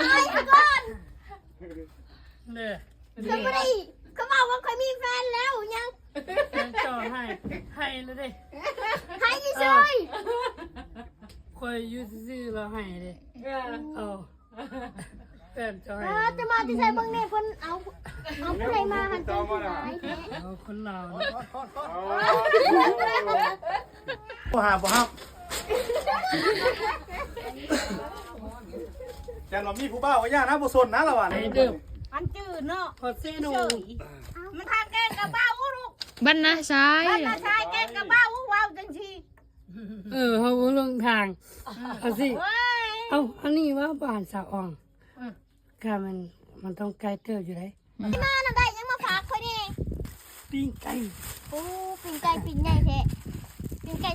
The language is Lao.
ໄປກ່ອນ ເດ້ ເຂົາບໍ່ໄດ້ ເຂົາເວົ້າວ່າຂ້ອຍມີແຟນແລ້ວຫຍັງ ແຟນເຈົ້າໃຫ້ ໃຫ້ແລ້ວເດ້ ໃຫ້ຊື່ໆ ຂ້ອຍຢູ່ຊື່ໆ ລາວໃຫ້ເດ້ ເອີ ເອີ ແຟນເຈົ້າໃຫ້ ເອີ ຈະມາແຕ່ໃສເບິ່ງແດ່ ເພິ່ນເອົາ ເອົາຜູ້ໃດມາຫັ້ນ ເຈົ້າຄືຮ້າຍແທ້ ເອົາຄົນລາວ ໂທຫາບໍ່ຮັບ ແຕ່ວ່າມີຜູ້ບ່າວກໍຢ່ານະ ບໍ່ສົນນະລະວ່າ ໄປເດີ ອັນຈື່ເນາະ ຮອດເຊໂນ ມັນທາງແກງກະເບົາລູກ ບັນນາຊາຍ ບັນນາຊາຍແກງກະເບົາ ເວົ້າຈັ່ງຊີ້ ເອີ ເຮົາເລື່ອງທາງ ເອົາຊິ ເອີຍ ເອົາ ອັນນີ້ວ່າບ້ານສາອອງ ອືມ ກະມັນ ມັນຕ້ອງໄກເຕີບຢູ່ເດ້ ມານຳໄດ້ຫຍັງມາຝາກຂ້ອຍແດ່ ປີ້ງໄກ່ ໂອ້ ປີ້ງໄກ່ປີ້ງໃຫຍ່ແທ້ ປີ້ງໄກ່